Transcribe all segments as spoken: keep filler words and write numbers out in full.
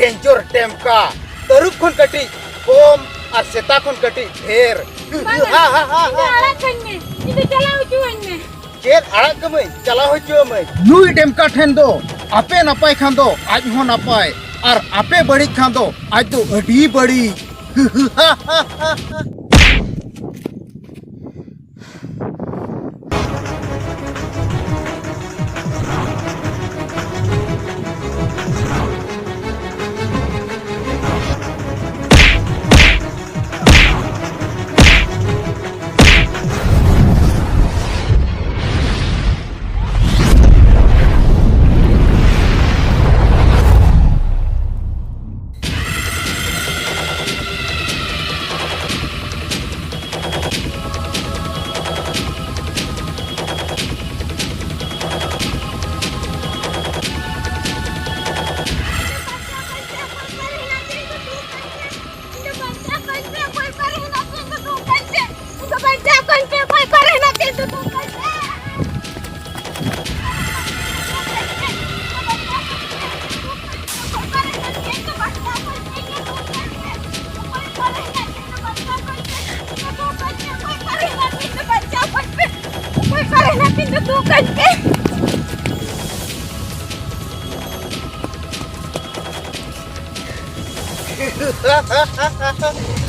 Danger ᱰᱮᱢᱠᱟ, ᱛᱟᱹᱨᱩᱵ ᱠᱷᱚᱱ ᱠᱟᱹᱴᱤᱡ ᱠᱚᱢ ᱟᱨ ᱥᱮᱛᱟ ᱠᱷᱚᱱ ᱠᱟᱹᱴᱤᱡ ᱰᱷᱮᱨ᱾ ᱵᱟᱝᱟ, ᱤᱧ ᱫᱚ ᱟᱲᱟᱜ ᱠᱟᱹᱧ ᱢᱮ, ᱤᱧ ᱫᱚ ᱪᱟᱞᱟᱣ ᱦᱚᱪᱚᱣᱟᱹᱧ ᱢᱮ᱾ ᱪᱮᱫ ᱟᱲᱟᱜ ᱠᱟᱹᱢᱟᱹᱧ, ᱪᱟᱞᱟᱣ ᱦᱚᱪᱚᱣᱟᱹᱢᱟᱹᱧ? ᱱᱩᱭ ᱰᱮᱢᱠᱟ ᱴᱷᱮᱱ ᱫᱚ ᱟᱯᱮ ᱱᱟᱯᱟᱭ ᱠᱷᱟᱱ ᱫᱚ ᱟᱡ ᱦᱚᱸ ᱱᱟᱯᱟᱭ, ᱟᱨ ᱟᱯᱮ ᱵᱟᱹᱲᱤᱡ ᱠᱷᱟᱱ ᱫᱚ ᱟᱡ ᱫᱚ ᱟᱹᱰᱤ ᱵᱟᱹᱲᱤᱡ᱾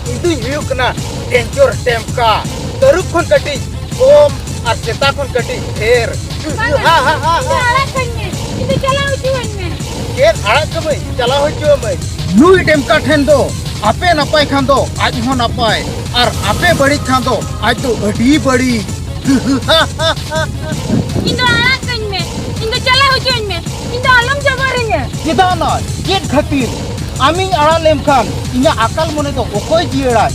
ᱤᱧ ᱫᱩᱧ ᱦᱩᱭᱩᱜ ᱠᱟᱱᱟ ᱰᱮᱧᱡᱚᱨ ᱰᱮᱢᱠᱟ, ᱛᱟᱹᱨᱩᱵ ᱠᱷᱚᱱ ᱠᱟᱹᱴᱤᱡ ᱠᱚᱢ ᱟᱨ ᱥᱮᱛᱟ ᱠᱷᱚᱱ ᱠᱟᱹᱴᱤᱡ ᱰᱷᱮᱨ᱾ ᱵᱟᱝᱟ, ᱤᱧ ᱫᱚ ᱟᱲᱟᱜ ᱠᱟᱹᱧ ᱢᱮ, ᱤᱧ ᱫᱚ ᱪᱟᱞᱟᱣ ᱦᱚᱪᱚᱣᱟᱹᱧ ᱢᱮ᱾ ᱪᱮᱫ ᱟᱲᱟᱜ ᱠᱟᱹᱢᱟᱹᱧ, ᱪᱟᱞᱟᱣ ᱦᱚᱪᱚᱣᱟᱹᱢᱟᱹᱧ? ᱱᱩᱭ ᱰᱮᱢᱠᱟ ᱴᱷᱮᱱ ᱫᱚ ᱟᱯᱮ ᱱᱟᱯᱟᱭ ᱠᱷᱟᱱ ᱫᱚ ᱟᱡ ᱦᱚᱸ ᱱᱟᱯᱟᱭ, ᱟᱨ ᱟᱯᱮ ᱵᱟᱹᱲᱤᱡ ᱠᱷᱟᱱ ᱫᱚ ᱟᱡ ᱫᱚ ᱟᱹᱰᱤ ᱵᱟᱹᱲᱤᱡ᱾ ᱤᱧ ᱫᱚ ᱟᱲᱟᱜ ᱠᱟᱹᱧ ᱢᱮ, ᱤᱧ ᱫᱚ ᱪᱟᱞᱟᱣ ᱦᱚᱪᱚᱣᱟᱹᱧ ᱢᱮ, ᱤᱧ ᱫᱚ ᱟᱞᱚᱢ ᱡᱟᱵᱚᱨᱤᱧᱟ᱾ ᱪᱮᱫᱟᱜ ᱱᱟ? ᱪᱮᱫ ᱠᱷᱟᱹᱛᱤᱨ? ᱟᱢᱤᱧ ᱟᱲᱟᱜ ᱞᱮᱢ ᱠᱷᱟᱱ ᱤᱧᱟᱹᱜ ᱟᱠᱟᱞ ᱢᱚᱱᱮ ᱫᱚ ᱚᱠᱚᱭ ᱡᱤᱭᱟᱹᱲᱟᱭ?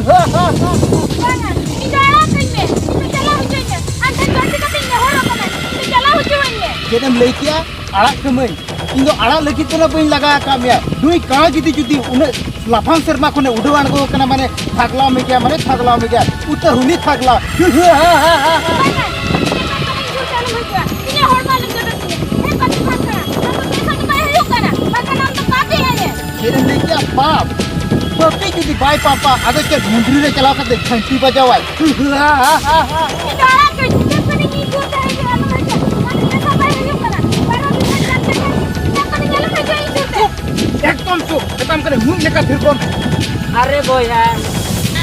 ᱵᱟᱝᱟ, ᱤᱧ ᱫᱚ ᱟᱲᱟᱜ ᱠᱟᱹᱧ ᱢᱮ, ᱤᱧ ᱫᱚ ᱪᱟᱞᱟᱣ ᱦᱚᱪᱚᱧ ᱢᱮ᱾ ᱟᱢ ᱴᱷᱮᱱ ᱵᱟᱹᱲᱛᱤ ᱠᱟᱛᱮᱧ ᱱᱮᱦᱚᱨᱚᱜ ᱠᱟᱱᱟ, ᱤᱧ ᱫᱚ ᱪᱟᱞᱟᱣ ᱦᱚᱪᱚᱣᱟᱹᱧ ᱢᱮ᱾ ᱪᱮᱫ ᱮᱢ ᱞᱟᱹᱭ ᱠᱮᱜᱼᱟ? ᱟᱲᱟᱜ ᱠᱟᱹᱢᱟᱹᱧ? ᱤᱧ ᱫᱚ ᱟᱲᱟᱜ ᱞᱟᱹᱜᱤᱫ ᱛᱮ ᱱᱟ ᱵᱟᱹᱧ ᱞᱟᱜᱟ ᱟᱠᱟᱫ ᱢᱮᱭᱟ᱾ ᱱᱩᱭ ᱠᱟᱬᱟ ᱜᱤᱫᱤ ᱡᱩᱫᱤ ᱩᱱᱟᱹᱜ ᱞᱟᱯᱷᱟᱝ ᱥᱮᱨᱢᱟ ᱠᱷᱚᱱᱮ ᱩᱰᱟᱹᱣ ᱟᱬᱜᱚ ᱟᱠᱟᱱᱟ, ᱢᱟᱱᱮ ᱛᱷᱟᱜᱞᱟᱣ ᱢᱮ ᱜᱮᱭᱟ, ᱢᱟᱱᱮ ᱛᱷᱟᱜᱞᱟᱣ ᱢᱮ ᱜᱮᱭᱟ᱾ ᱩᱛᱟᱹ ᱦᱩᱞᱤ ᱛᱷᱟᱜᱞᱟᱣ᱾ ᱵᱟᱝᱟ, ᱤᱧ ᱫᱚ ᱵᱟᱝ ᱠᱟᱹᱢᱤᱧ ᱡᱩᱛ ᱟᱞᱚᱢ ᱦᱤᱡᱩᱜᱼᱟ᱾ ᱤᱧᱟᱹᱜ ᱦᱚᱲᱢᱚ ᱟᱞᱚᱢ ᱡᱚᱴᱮᱫ ᱛᱤᱧᱟᱹ᱾ ᱦᱮᱸ, ᱵᱟᱹᱜᱤ ᱵᱷᱟᱜ ᱠᱟᱱᱟ᱾ ᱟᱢ ᱫᱚ ᱯᱚᱭᱥᱟ ᱫᱚ ᱵᱟᱭ ᱦᱩᱭᱩᱜ ᱠᱟᱱᱟ, ᱵᱟᱠᱷᱟᱱ ᱟᱢ ᱫᱚ ᱠᱟᱹᱢᱤ ᱦᱮᱸ᱾ ᱪᱮᱫ ᱮᱢ ᱞᱟᱹᱭ ᱠᱮᱜᱼᱟ? ᱯᱟᱯ? ᱯᱟᱹᱯᱤ ᱡᱩᱫᱤ ᱵᱟᱭ ᱯᱟᱯᱟ, ᱟᱫᱚ ᱪᱮᱫ ᱢᱩᱸᱰᱨᱤ ᱨᱮ ᱪᱟᱞᱟᱣ ᱠᱟᱛᱮ ᱜᱷᱟᱱᱴᱤ ᱵᱟᱡᱟᱣᱟᱭ? ᱤᱧ ᱫᱚ ᱟᱲᱟᱜ ᱠᱟᱹᱧ, ᱪᱮᱫ ᱠᱟᱹᱱᱟᱹᱧ ᱤᱧ ᱡᱩᱨ ᱛᱮ ᱦᱤᱡᱩᱜ, ᱟᱞᱚᱢ ᱦᱤᱡᱩᱜᱼᱟ᱾ ᱚᱱᱟ ᱫᱚ ᱢᱮᱥᱟ ᱵᱟᱭ ᱦᱩᱭᱩᱜ ᱠᱟᱱᱟ᱾ ᱵᱟᱨᱚ ᱫᱤᱱ ᱨᱮ ᱪᱟᱨ ᱡᱟᱭᱜᱟ, ᱪᱮᱫ ᱠᱟᱹᱱᱟᱹᱧ, ᱟᱞᱚᱢ ᱦᱤᱡᱩᱜᱼᱟ ᱤᱧ ᱡᱩᱨ ᱛᱮ᱾ ᱪᱩᱯ! ᱮᱠᱫᱚᱢ ᱪᱩᱯ! ᱢᱮᱛᱟᱢ ᱠᱟᱹᱱᱟᱹᱧ, ᱢᱩᱸᱡ ᱞᱮᱠᱟ ᱛᱷᱤᱨ ᱠᱚᱜ ᱢᱮ᱾ ᱟᱨᱮ ᱵᱚᱭᱦᱟ,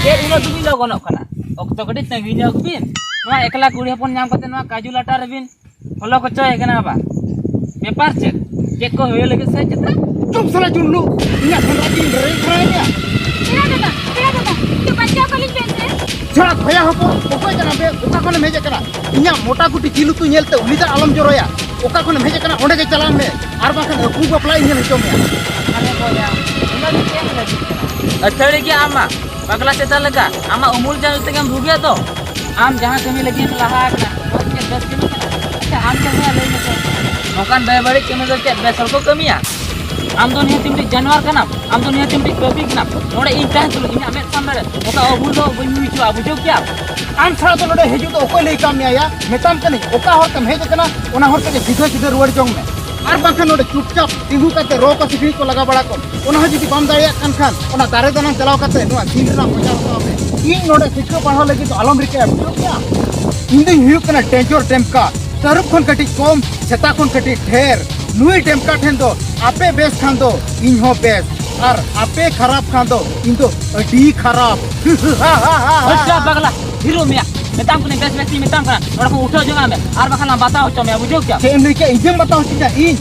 ᱪᱮᱫ ᱩᱱᱟᱹᱜ ᱫᱩᱵᱤ ᱞᱚᱜᱚᱱᱚᱜ ᱠᱟᱱᱟ? ᱚᱠᱛᱚ ᱠᱟᱹᱴᱤᱡ ᱛᱟᱺᱜᱤ ᱧᱚᱜ ᱵᱤᱱ᱾ ᱱᱚᱣᱟ ᱮᱠᱞᱟ ᱠᱩᱲᱤ ᱦᱚᱯᱚᱱ ᱧᱟᱢ ᱠᱟᱛᱮ ᱱᱚᱣᱟ ᱠᱟᱡᱩ ᱞᱟᱴᱟ ᱨᱮᱵᱤᱱ ᱵᱚᱞᱚ ᱠᱚᱪᱚᱭᱮ ᱠᱟᱱᱟ ᱵᱟ? ᱵᱮᱯᱟᱨ ᱪᱮᱫ? ᱪᱮᱫ ᱠᱚ ᱦᱩᱭᱩᱜ ᱞᱟᱹᱜᱤᱫ ᱥᱮ ᱪᱮᱛᱟ? ᱪᱩᱯ ᱥᱟᱞᱟ ᱡᱩᱱᱞᱩ, ᱤᱧᱟᱜ ᱥᱮᱸᱫᱽᱨᱟ ᱠᱤᱱ ᱨᱮ ᱨᱮ ᱤᱧᱟ᱾ ᱯᱮᱲᱟ ᱫᱟᱫᱟ, ᱯᱮᱲᱟ ᱫᱟᱫᱟ, ᱤᱧ ᱫᱚ ᱵᱟᱧᱪᱟᱣ ᱠᱟᱹᱞᱤᱧ ᱯᱮ ᱥᱮ᱾ ᱪᱷᱟᱲᱟ ᱠᱷᱚᱭᱟ ᱦᱚᱯᱚᱱ, ᱚᱠᱚᱭ ᱠᱟᱱᱟ ᱵᱮ? ᱚᱠᱟ ᱠᱷᱚᱱᱮᱢ ᱦᱮᱡ ᱟᱠᱟᱱᱟ? ᱤᱧᱟᱜ ᱢᱚᱴᱟ ᱜᱩᱴᱤ ᱡᱤᱞ ᱩᱛᱩ ᱧᱮᱞᱛᱮ ᱩᱱᱤ ᱫᱟᱜ ᱟᱞᱚᱢ ᱡᱚᱨᱚᱭᱟ᱾ ᱚᱠᱟ ᱠᱷᱚᱱᱮᱢ ᱦᱮᱡ ᱟᱠᱟᱱᱟ ᱚᱸᱰᱮ ᱜᱮ ᱪᱟᱞᱟᱜ ᱢᱮ, ᱟᱨ ᱵᱟᱝᱠᱷᱟᱱ ᱟᱹᱠᱩ ᱵᱟᱯᱞᱟ ᱤᱧ ᱧᱮᱞ ᱦᱚᱪᱚ ᱢᱮᱭᱟ᱾ ᱟᱨᱮ ᱵᱚᱭᱦᱟ, ᱚᱱᱟ ᱫᱚ ᱪᱮᱫ ᱮᱢ ᱞᱟᱹᱜᱤᱫ ᱠᱟᱱᱟ? ᱟᱹᱛᱷᱟᱹᱲᱤ ᱜᱮ ᱟᱢᱟᱜ ᱯᱟᱜᱽᱞᱟ ᱥᱮᱛᱟ ᱞᱮᱠᱟ ᱟᱢᱟᱜ ᱩᱢᱩᱞ ᱡᱟᱹᱱᱩ ᱛᱮᱜᱮᱢ ᱵᱷᱩᱜᱟᱹᱜ ᱫᱚ᱾ ᱟᱢ ᱡᱟᱦᱟᱸ ᱠᱟᱹᱢᱤ ᱞᱟᱹᱜᱤᱫ ᱮᱢ ᱞᱟᱦᱟ ᱟᱠᱟᱱᱟ, ᱱᱚᱣᱟ ᱪᱮᱫ ᱵᱮᱥ ᱠᱟᱹᱢᱤ ᱠᱟᱱᱟ? ᱟᱪᱪᱷᱟ, ᱟᱢ ᱪᱮᱫ ᱵᱚᱭᱦᱟ ᱞᱟᱹᱭ ᱢᱮᱥᱮ, ᱱᱚᱝᱠᱟᱱ ᱵᱮᱵᱟᱹᱲᱤᱡ ᱠᱟᱹᱢᱤ ᱫᱚ ᱪᱮᱫ ᱵᱮᱥ ᱦᱚᱲ ᱠᱚ ᱠᱟᱹᱢᱤᱭᱟ? ᱟᱢ ᱫᱚ ᱱᱤᱦᱟᱹᱛ ᱢᱤᱫᱴᱤᱡ ᱡᱟᱱᱣᱟᱨ ᱠᱟᱱᱟᱢ, ᱟᱢ ᱫᱚ ᱱᱤᱦᱟᱹᱛ ᱢᱤᱫᱴᱤᱡ ᱯᱟᱹᱯᱤ ᱠᱟᱱᱟᱢ᱾ ᱱᱚᱰᱮ ᱤᱧ ᱛᱟᱦᱮᱱ ᱛᱩᱞᱩᱡ ᱤᱧᱟᱜ ᱢᱮᱫ ᱥᱟᱢᱱᱮ ᱨᱮ ᱱᱚᱝᱠᱟ ᱚᱵᱩᱡᱷᱟᱹᱣ ᱵᱟᱹᱧ ᱦᱩᱭ ᱦᱚᱪᱚᱣᱟᱜᱼᱟ, ᱵᱩᱡᱷᱟᱹᱣ ᱠᱮᱭᱟᱢ? ᱟᱢ ᱪᱷᱟᱲᱟ ᱫᱚ ᱱᱚᱰᱮ ᱦᱤᱡᱩᱜ ᱫᱚ ᱚᱠᱚᱭ ᱞᱟᱹᱭ ᱠᱟᱜ ᱢᱮᱭᱟ ᱭᱟ? ᱢᱮᱛᱟᱢ ᱠᱟᱹᱱᱟᱹᱧ, ᱚᱠᱟ ᱦᱚᱨ ᱛᱮᱢ ᱦᱮᱡ ᱟᱠᱟᱱᱟ, ᱚᱱᱟ ᱦᱚᱨ ᱛᱮᱜᱮ ᱥᱤᱫᱷᱟᱹ ᱥᱤᱫᱷᱟᱹ ᱨᱩᱣᱟᱹᱲ ᱡᱚᱝ ᱢᱮ᱾ ᱟᱨ ᱵᱟᱝᱠᱷᱟᱱ ᱱᱚᱰᱮ ᱪᱩᱯᱪᱟᱯ ᱛᱤᱸᱜᱩ ᱠᱟᱛᱮ ᱨᱚ ᱠᱚ ᱥᱤᱠᱲᱤᱡ ᱠᱚ ᱞᱟᱜᱟ ᱵᱟᱲᱟ ᱠᱚᱢ᱾ ᱚᱱᱟ ᱦᱚᱸ ᱡᱩᱫᱤ ᱵᱟᱢ ᱫᱟᱲᱮᱭᱟᱜ ᱠᱟᱱ ᱠᱷᱟᱱ, ᱚᱱᱟ ᱫᱟᱨᱮ ᱫᱟᱱᱟᱝ ᱪᱟᱞᱟᱣ ᱠᱟᱛᱮ ᱱᱚᱣᱟ ᱫᱤᱱ ᱨᱮᱱᱟᱜ ᱢᱚᱡᱟ ᱦᱟᱛᱟᱣ ᱢᱮ᱾ ᱤᱧ ᱱᱚᱰᱮ ᱥᱤᱠᱷᱟᱹ ᱯᱟᱲᱦᱟᱣ ᱞᱟᱹᱜᱤᱫ ᱫᱚ ᱟᱞᱚᱢ ᱨᱤᱠᱟᱹᱭᱟ, ᱵᱩᱡᱷᱟᱹᱣ ᱠᱮᱫᱟᱢ? ᱤᱧ ᱫᱩᱧ ᱦᱩᱭᱩᱜ ᱠᱟᱱᱟ ᱰᱮᱧᱡᱚᱨ ᱰᱮᱢᱠᱟ, ᱛᱟᱹᱨᱩᱵ ᱠᱷᱚᱱ ᱠᱟᱹᱴᱤᱡ ᱠᱚᱢ, ᱥᱮᱛᱟ ᱠᱷᱚᱱ ᱠᱟᱹᱴᱤᱡ ᱰᱷᱮᱨ᱾ ᱱᱩᱭ ᱰᱮᱢᱠᱟ ᱴᱷᱮᱱ ᱫᱚ ᱟᱯᱮ ᱵᱮᱥ ᱠᱷᱟᱱ ᱫᱚ ᱤᱧ ᱦᱚᱸ ᱵᱮᱥ, ᱟᱨ ᱟᱯᱮ ᱠᱷᱟᱨᱟᱯ ᱠᱷᱟᱱ ᱫᱚ ᱤᱧ ᱫᱚ ᱟᱹᱰᱤ ᱠᱷᱟᱨᱟᱯ᱾ ᱟᱪᱪᱷᱟ ᱯᱟᱜᱽᱞᱟ, ᱛᱷᱤᱨᱚᱜ ᱢᱮᱭᱟ, ᱢᱮᱛᱟᱢ ᱠᱟᱹᱱᱟᱹᱧ ᱵᱮᱥ ᱵᱮᱥ ᱤᱧ ᱢᱮᱛᱟᱢ ᱠᱟᱱᱟ, ᱱᱚᱰᱮ ᱠᱷᱚᱱ ᱩᱴᱷᱟᱹᱣ ᱡᱚᱝ ᱟᱜ ᱢᱮ, ᱟᱨ ᱵᱟᱠᱷᱟᱱ ᱞᱟᱝ ᱵᱟᱛᱟᱣ ᱦᱚᱪᱚ ᱢᱮᱭᱟ, ᱵᱩᱡᱷᱟᱹᱣ ᱠᱮᱫᱟᱢ? ᱪᱮᱫ ᱮᱢ ᱞᱟᱹᱭ ᱠᱮᱫ? ᱤᱧᱮᱢ ᱵᱟᱛᱟᱣ ᱦᱚᱪᱚᱧᱟ ᱤᱧ?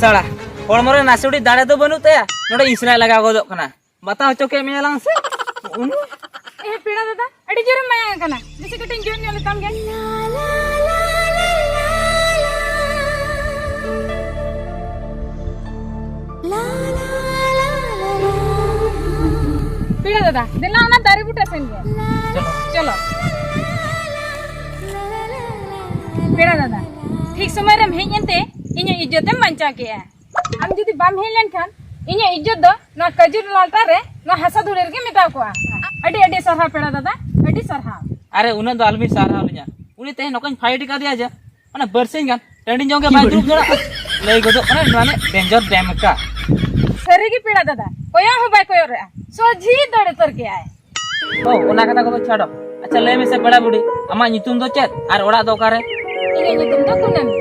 ᱛᱟᱲᱟ, ᱦᱚᱲᱢᱚ ᱨᱮ ᱱᱟᱥᱮ ᱩᱰᱤᱡ ᱫᱟᱲᱮ ᱫᱚ ᱵᱟᱹᱱᱩᱜ ᱛᱟᱭᱟ, ᱱᱚᱰᱮ ᱤᱥᱨᱟᱭ ᱞᱟᱜᱟᱣ ᱜᱚᱫᱚᱜ ᱠᱟᱱᱟ᱾ ᱵᱟᱛᱟ ᱦᱚᱪᱚ ᱠᱮᱫ ᱢᱮᱭᱟ ᱞᱟᱝ ᱥᱮ? ᱩᱱᱤ ᱮ ᱯᱮᱲᱟ ᱫᱟᱫᱟ, ᱟᱹᱰᱤ ᱡᱳᱨᱮᱢ ᱢᱟᱭᱟᱝ ᱠᱟᱱᱟ, ᱵᱮᱥᱤ ᱠᱟᱹᱴᱤᱡ ᱡᱳᱨ ᱧᱚᱜ ᱞᱮᱛᱟᱢ ᱜᱮ᱾ ᱯᱮᱲᱟ ᱫᱟᱫᱟ, ᱫᱮᱞᱟ ᱚᱱᱟ ᱫᱟᱨᱮ ᱵᱩᱴᱟᱹ ᱥᱮᱱ ᱜᱮ᱾ ᱪᱚᱞᱚ᱾ ᱯᱮᱲᱟ ᱫᱟᱫᱟ, ᱴᱷᱤᱠ ᱥᱚᱢᱚᱭ ᱨᱮᱢ ᱦᱮᱡ ᱮᱱᱛᱮ ᱤᱧᱟᱹᱜ ᱤᱡᱽᱡᱚᱛ ᱮᱢ ᱵᱟᱧᱪᱟᱣ ᱠᱮᱜᱼᱟ᱾ ᱟᱢ ᱡᱩᱫᱤ ᱵᱟᱢ ᱦᱮᱡ ᱞᱮᱱᱠᱷᱟᱱ ᱤᱧᱟᱹᱜ ᱤᱡᱽᱡᱚᱛ ᱫᱚ ᱱᱚᱣᱟ ᱠᱟᱹᱡᱩ ᱞᱟᱞᱴᱟ ᱨᱮ ᱱᱚᱣᱟ ᱦᱟᱥᱟ ᱫᱷᱩᱲᱤ ᱨᱮᱜᱮ ᱢᱮᱴᱟᱣ ᱠᱚᱜᱼᱟ᱾ ᱟᱹᱰᱤ ᱟᱹᱰᱤ ᱥᱟᱨᱦᱟᱣ ᱯᱮᱲᱟ ᱫᱟᱫᱟ, ᱟᱹᱰᱤ ᱥᱟᱨᱦᱟᱣ᱾ ᱟᱨᱮ, ᱩᱱᱟᱹᱜ ᱫᱚ ᱟᱞᱚᱵᱤᱱ ᱥᱟᱨᱦᱟᱣ ᱞᱤᱧᱟ᱾ ᱩᱱᱤ ᱛᱮᱦᱮᱧ ᱱᱚᱝᱠᱟᱧ ᱯᱷᱟᱭᱤᱴ ᱟᱠᱟᱫᱮᱭᱟ ᱡᱮ ᱚᱱᱟ ᱵᱟᱨᱥᱤᱧ ᱜᱟᱱ ᱴᱟᱺᱰᱤ ᱧᱚᱜ ᱜᱮ ᱵᱟᱭ ᱫᱩᱲᱩᱵ ᱫᱟᱲᱮᱭᱟᱜᱼᱟ᱾ ᱞᱟᱹᱭ ᱜᱚᱫᱚᱜ ᱠᱟᱱᱟ ᱱᱚᱣᱟ ᱨᱤᱱᱤᱡ ᱰᱮᱧᱡᱟᱨ ᱰᱮᱢᱠᱟ᱾ ᱥᱟᱹᱨᱤ ᱜᱮ ᱯᱮᱲᱟ ᱫᱟᱫᱟ, ᱠᱚᱭᱚᱜ ᱦᱚᱸ ᱵᱟᱭ ᱠᱚᱭᱚᱜ ᱨᱮᱜᱼᱟ, ᱥᱚᱡᱷᱤ ᱫᱟᱹᱲ ᱩᱛᱟᱹᱨ ᱠᱮᱜᱼᱟᱭ᱾ ᱚ, ᱚᱱᱟ ᱠᱟᱛᱷᱟ ᱠᱚᱫᱚ ᱪᱷᱟᱰᱚ᱾ ᱟᱪᱪᱷᱟ, ᱞᱟᱹᱭ ᱢᱮᱥᱮ ᱯᱮᱲᱟ ᱵᱩᱰᱷᱤ, ᱟᱢᱟᱜ ᱧᱩᱛᱩᱢ ᱫᱚ ᱪᱮᱫ ᱟᱨ ᱚᱲᱟᱜ ᱫᱚ ᱚᱠᱟᱨᱮ? ᱤᱧᱟᱹᱜ ᱧᱩᱛᱩᱢ ᱫᱚ ᱠᱩᱱᱟᱹᱢᱤ᱾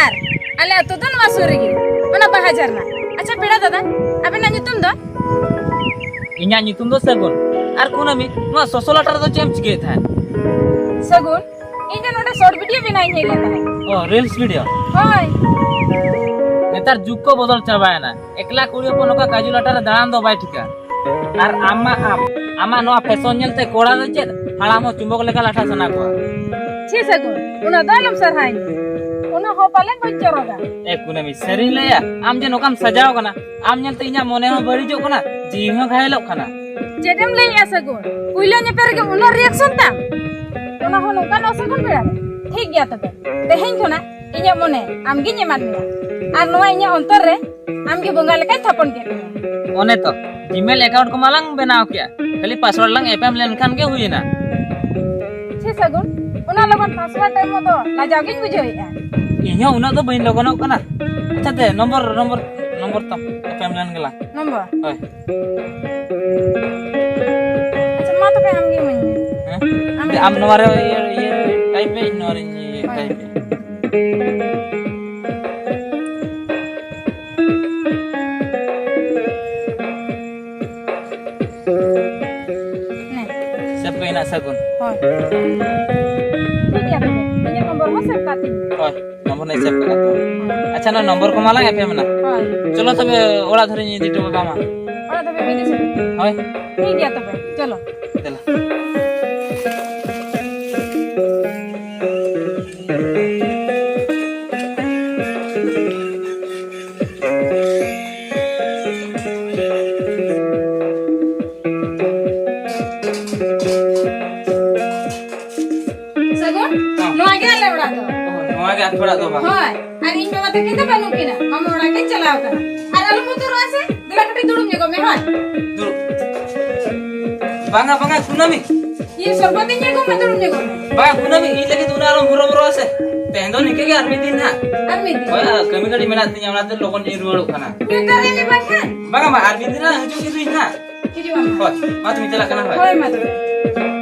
ᱟᱨ ᱟᱞᱮ ᱟᱹᱛᱩ ᱫᱚ ᱱᱚᱣᱟ ᱥᱩᱨ ᱨᱮᱜᱮ, ᱚᱱᱟ ᱵᱟᱦᱟ ᱡᱷᱟᱨᱱᱟ᱾ ᱟᱪᱪᱷᱟ ᱯᱮᱲᱟ ᱫᱟᱫᱟ, ᱟᱵᱮᱱᱟᱜ ᱧᱩᱛᱩᱢ ᱫᱚ? ᱤᱧᱟᱹᱜ ᱧᱩᱛᱩᱢ ᱫᱚ ᱥᱟᱹᱜᱩᱱ᱾ ᱟᱨ ᱠᱩᱱᱟᱹᱢᱤ, ᱱᱚᱣᱟ ᱥᱚᱥᱚ ᱞᱟᱴᱟ ᱨᱮᱫᱚ ᱪᱮᱫ ᱮᱢ ᱪᱤᱠᱟᱹᱭᱮᱫ ᱛᱟᱦᱮᱸᱫ? ᱥᱟᱹᱜᱩᱱ, ᱤᱧ ᱫᱚ ᱱᱚᱰᱮ ᱥᱚᱨᱴ ᱵᱷᱤᱰᱤᱭᱳ ᱵᱮᱱᱟᱣ ᱤᱧ ᱦᱮᱡ ᱞᱮᱱ ᱛᱟᱦᱮᱸᱫ᱾ ᱚ, ᱨᱤᱞᱥ ᱵᱷᱤᱰᱤᱭᱳ? ᱦᱳᱭ᱾ ᱱᱮᱛᱟᱨ ᱡᱩᱜᱽ ᱠᱚ ᱵᱚᱫᱚᱞ ᱪᱟᱵᱟᱭᱮᱱᱟ᱾ ᱮᱠᱞᱟ ᱠᱩᱲᱤ ᱦᱚᱯᱚᱱ ᱱᱚᱝᱠᱟ ᱠᱟᱡᱩ ᱞᱟᱴᱟ ᱨᱮ ᱫᱟᱬᱟᱱ ᱫᱚ ᱵᱟᱭ ᱴᱷᱤᱠᱟ᱾ ᱟᱨ ᱟᱢ ᱢᱟ ᱟᱢ, ᱟᱢᱟᱜ ᱱᱚᱣᱟ ᱯᱷᱮᱥᱚᱱ ᱧᱮᱞᱛᱮ ᱠᱚᱲᱟ ᱫᱚ ᱪᱮᱫ ᱦᱟᱲᱟᱢ ᱦᱚᱸ ᱪᱩᱢᱵᱚᱠ ᱞᱮᱠᱟ ᱞᱟᱴᱷᱟ ᱥᱟᱱᱟ ᱠᱚᱣᱟ᱾ ᱪᱷᱤ ᱥᱟᱹᱜᱩᱱ, ᱩᱱᱟᱹᱜ ᱫᱚ ᱟᱞᱚᱢ ᱥᱟᱨᱦᱟᱣᱤᱧᱟ᱾ ᱩᱱᱟᱹᱜ ᱦᱚᱸ ᱯᱟᱞᱮᱱ ᱵᱟᱹᱧ ᱪᱚᱨᱚᱜᱟ᱾ ᱮ ᱠᱩᱱᱟᱹᱢᱤ, ᱥᱟᱹᱨᱤᱧ ᱞᱟᱹᱭᱟ, ᱟᱢ ᱡᱮ ᱱᱚᱝᱠᱟᱢ ᱥᱟᱡᱟᱣ ᱠᱟᱱᱟ, ᱟᱢ ᱧᱮᱞᱛᱮ ᱤᱧᱟᱹᱜ ᱢᱚᱱᱮ ᱦᱚᱸ ᱵᱟᱹᱲᱤᱡᱚᱜ ᱠᱟᱱᱟ, ᱡᱤᱣᱤ ᱦᱚᱸ ᱜᱷᱟᱭᱮᱞᱚᱜ ᱠᱟᱱᱟ᱾ ᱪᱮᱫ ᱮᱢ ᱞᱟᱹᱭᱮᱜᱼᱟ ᱥᱟᱹᱜᱩᱱ? ᱯᱩᱭᱞᱟᱹ ᱧᱮᱯᱮᱞ ᱨᱮᱜᱮ ᱩᱱᱟᱹᱜ ᱨᱤᱭᱟᱠᱥᱚᱱ ᱛᱟᱢ? ᱚᱱᱟ ᱦᱚᱸ ᱱᱚᱝᱠᱟᱱ ᱚᱥᱟᱹᱜᱩᱱ ᱵᱮᱲᱟ ᱨᱮ? ᱴᱷᱤᱠ ᱜᱮᱭᱟ ᱛᱚᱵᱮ, ᱛᱮᱦᱮᱧ ᱠᱷᱚᱱᱟᱜ ᱤᱧᱟᱹᱜ ᱢᱚᱱᱮ ᱟᱢᱜᱤᱧ ᱮᱢᱟᱫ ᱢᱮᱭᱟ, ᱟᱨ ᱱᱚᱣᱟ ᱤᱧᱟᱹᱜ ᱚᱱᱛᱚᱨ ᱨᱮ ᱟᱢᱜᱮ ᱵᱚᱸᱜᱟ ᱞᱮᱠᱟᱧ ᱛᱷᱟᱯᱚᱱ ᱠᱮᱫ ᱢᱮᱭᱟ᱾ ᱚᱱᱮ ᱛᱚ, ᱡᱤᱢᱮᱞ ᱮᱠᱟᱣᱩᱱᱴ ᱠᱚᱢᱟ ᱞᱟᱝ ᱵᱮᱱᱟᱣ ᱠᱮᱜᱼᱟ, ᱠᱷᱟᱹᱞᱤ ᱯᱟᱥᱣᱟᱨᱰ ᱞᱟᱝ ᱮᱯᱮᱢ ᱞᱮᱱᱠᱷᱟᱱ ᱜᱮ ᱦᱩᱭᱮᱱᱟ᱾ ᱪᱷᱤ ᱥᱟᱹᱜᱩᱱ, ᱚᱱᱟ ᱞᱚᱜᱚᱱ ᱯᱟᱥᱣᱟᱨᱰ ᱮᱢᱚᱜ ᱫᱚ ᱞᱟᱡᱟᱣ ᱜᱤᱧ ᱵᱩᱡᱷᱟᱹᱣᱮᱫᱼᱟ᱾ ᱤᱧ ᱦᱚᱸ ᱩᱱᱟᱹᱜ ᱫᱚ ᱵᱟᱹᱧ ᱞᱚᱜᱚᱱᱚᱜ ᱠᱟᱱᱟ᱾ ᱟᱪᱪᱷᱟ ᱫᱮ, ᱱᱚᱢᱵᱚᱨ, ᱱᱚᱢᱵᱚᱨ, ᱱᱚᱢᱵᱚᱨ ᱛᱟᱢ, ᱮᱯᱮᱢ ᱞᱮᱱ ᱜᱮᱞᱟᱝ᱾ ᱱᱚᱢᱵᱚᱨ? ᱦᱳᱭ᱾ ᱟᱪᱪᱷᱟ, ᱢᱟ ᱛᱚᱵᱮ ᱟᱢ ᱜᱮ ᱤᱢᱟᱹᱧ ᱢᱮ᱾ ᱦᱮᱸ? ᱟᱢ ᱫᱮ, ᱜᱮ᱾ ᱟᱢ ᱱᱚᱣᱟ ᱨᱮ ᱤᱭᱟᱹ, ᱤᱭᱟᱹ ᱴᱟᱭᱤᱯ ᱢᱮ, ᱤᱧ ᱱᱚᱣᱟ ᱨᱮᱧ ᱤᱭᱟᱹ ᱦᱳᱭ᱾ ᱴᱟᱭᱤᱯ ᱢᱮ᱾ ᱱᱮ᱾ ᱥᱮᱵᱷ ᱦᱩᱭᱱᱟ ᱥᱟᱹᱜᱩᱱ᱾ ᱦᱳᱭ᱾ ᱴᱷᱤᱠ ᱜᱮᱭᱟ ᱛᱚᱵᱮ᱾ ᱤᱧᱟᱹᱜ ᱱᱚᱢᱵᱚᱨ ᱦᱚᱸ ᱥᱮᱵᱷ ᱠᱟᱜ ᱛᱤᱧ ᱢᱮ᱾ ᱦᱳᱭ, ᱱᱚᱢᱵᱚᱨ ᱱᱟᱜ ᱥᱮᱵᱷ ᱠᱟᱜᱼᱟ ᱛᱚ᱾ ᱦᱳᱭ᱾ ᱟᱪᱪᱷᱟ, ᱛᱟᱦᱞᱮ ᱱᱚᱢᱵᱚᱨ ᱠᱚᱢᱟ ᱞᱟᱝ ᱮᱯᱮᱢ ᱮᱱᱟ᱾ ᱦᱳᱭ᱾ ᱪᱚᱞᱚ ᱛᱚᱵᱮ ᱚᱲᱟᱜ ᱫᱷᱟᱹᱨᱤᱡ ᱤᱧ ᱤᱫᱤ ᱦᱚᱴᱚ ᱠᱟᱢᱟ᱾ ᱚᱲᱟᱜ ᱫᱷᱟᱹᱵᱤᱡ ᱵᱤᱱ ᱤᱫᱤ ᱦᱚᱴᱚ ᱠᱟᱢᱟ? ᱦᱳᱭ᱾ ᱴᱷᱤᱠ ᱜᱮᱭᱟ ᱛᱚᱵᱮ, ᱪᱚᱞᱚ᱾ ᱫᱮᱞᱟ᱾ ᱥᱟᱹᱜᱩᱱ, ᱦᱚᱸ᱾ ᱱᱚᱣᱟ ᱜᱮ ᱟᱞᱮ ᱚᱲᱟᱜ ᱫᱚ᱾ ᱚ, ᱱᱚᱣᱟ ᱜᱮ ᱟᱯᱮ ᱚᱲᱟᱜ ᱫᱚ ᱵᱟᱝ? ᱦᱳᱭ, ᱟᱨ ᱤᱧ ᱵᱟᱵᱟ ᱛᱟᱹᱠᱤᱱ ᱫᱚ ᱵᱟᱹᱱᱩᱜ ᱠᱤᱱᱟ, ᱢᱟᱢᱟ ᱚᱲᱟᱜ ᱠᱤᱱ ᱪᱟᱞᱟᱣ ᱠᱟᱱᱟ᱾ ᱟᱨ ᱟᱞᱚᱢ ᱵᱚᱛᱚᱨᱚᱜᱼᱟ ᱥᱮ, ᱫᱮᱞᱟ ᱠᱟᱹᱴᱤᱡ ᱫᱩᱲᱩᱵ ᱧᱚᱜᱚᱜ ᱢᱮ, ᱦᱳᱭ᱾ ᱫᱩᱲᱩᱵ᱾ ᱵᱟᱝᱟ, ᱵᱟᱝᱟ, ᱠᱩᱱᱟᱹᱢᱤ᱾ ᱤᱭᱟᱹ, ᱥᱚᱨᱵᱚᱛᱤᱧ ᱟᱹᱜᱩ ᱢᱮ, ᱫᱩᱲᱩᱵ ᱧᱚᱜᱚᱜ ᱢᱮ᱾ ᱵᱟᱝᱟ, ᱠᱩᱱᱟᱹᱢᱤ, ᱤᱧ ᱞᱟᱹᱜᱤᱫ ᱫᱚ ᱩᱱᱟᱹᱜ ᱟᱞᱚᱢ ᱦᱚᱨᱚᱵᱚᱨᱚᱜᱼᱟ ᱥᱮ᱾ ᱛᱮᱦᱮᱧ ᱫᱚ ᱱᱤᱝᱠᱟᱹ ᱜᱮ, ᱟᱨ ᱢᱤᱫ ᱫᱤᱱ ᱱᱟᱦᱟᱜ᱾ ᱟᱨ ᱢᱤᱫ ᱫᱤᱱ? ᱦᱳᱭ, ᱟᱨ ᱠᱟᱹᱢᱤ ᱠᱟᱹᱴᱤᱡ ᱢᱮᱱᱟᱜ ᱛᱤᱧᱟ, ᱚᱱᱟᱛᱮ ᱞᱚᱜᱚᱱ ᱤᱧ ᱨᱩᱣᱟᱹᱲᱚᱜ ᱠᱟᱱᱟ᱾ ᱧᱩ ᱛᱟᱨᱟᱭ ᱢᱮ ᱵᱟᱠᱷᱟᱱ᱾ ᱵᱟᱝᱟ, ᱵᱟᱝᱟ, ᱟᱨ ᱢᱤᱫ ᱫᱤᱱ ᱱᱟᱦᱟᱜ ᱦᱤᱡᱩᱜ ᱜᱮ ᱱᱟᱦᱟᱜ᱾ ᱦᱤᱡᱩᱜ ᱟᱢ᱾ ᱦᱳᱭ, ᱢᱟ ᱛᱚᱵᱮ ᱪᱟᱞᱟᱜ ᱠᱟᱱᱟ, ᱦᱳᱭ᱾ ᱦᱳᱭ, ᱢᱟ ᱛᱚᱵᱮ᱾